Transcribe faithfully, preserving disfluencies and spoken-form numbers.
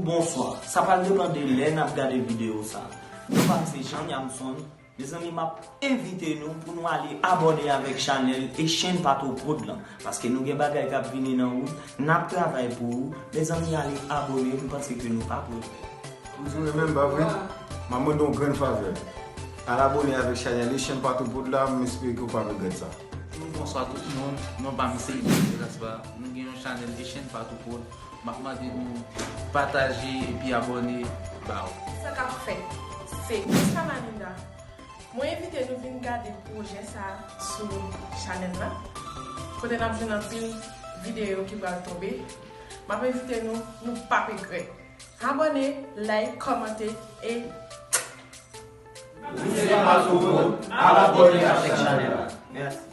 Bonswa. Sa pral depann de lè n ap gade videyo sa. Non pa m se Jean Yamson. Mezanmi, m ap envite nou pou nou ale abòne avèk chanèl e chenn Pato Prod lan. Paske nou gen bagay k ap vini nan wout, n ap travay pou ou. Mezanmi, ale abòne, m panse ke nou p ap regrèt. Ou di w renmen m, pa vre? M ap mande w yon grenn favè. Al abòne avèk chanèl e chenn Pato Prod la, m espere ke w p ap regrèt sa. Bonswa tout moun, non pa m se Ibrahim Velasquez. Nou gen yon chanèl e chenn Pato Prod. M ap mande nou pataje epi abòne ba w. Sa k ap fèt? Se Miss Kamalinda. Mwen envite nou vin gade pwojè sa a sou chanèl la, kote n ap jwenn anpil videyo ki pral tonbe. M ap envite nou, nou p ap regrèt. Abòne, like, kòmante e Misye Pato Prod, al abòne avèk chanèl la. Mèsi.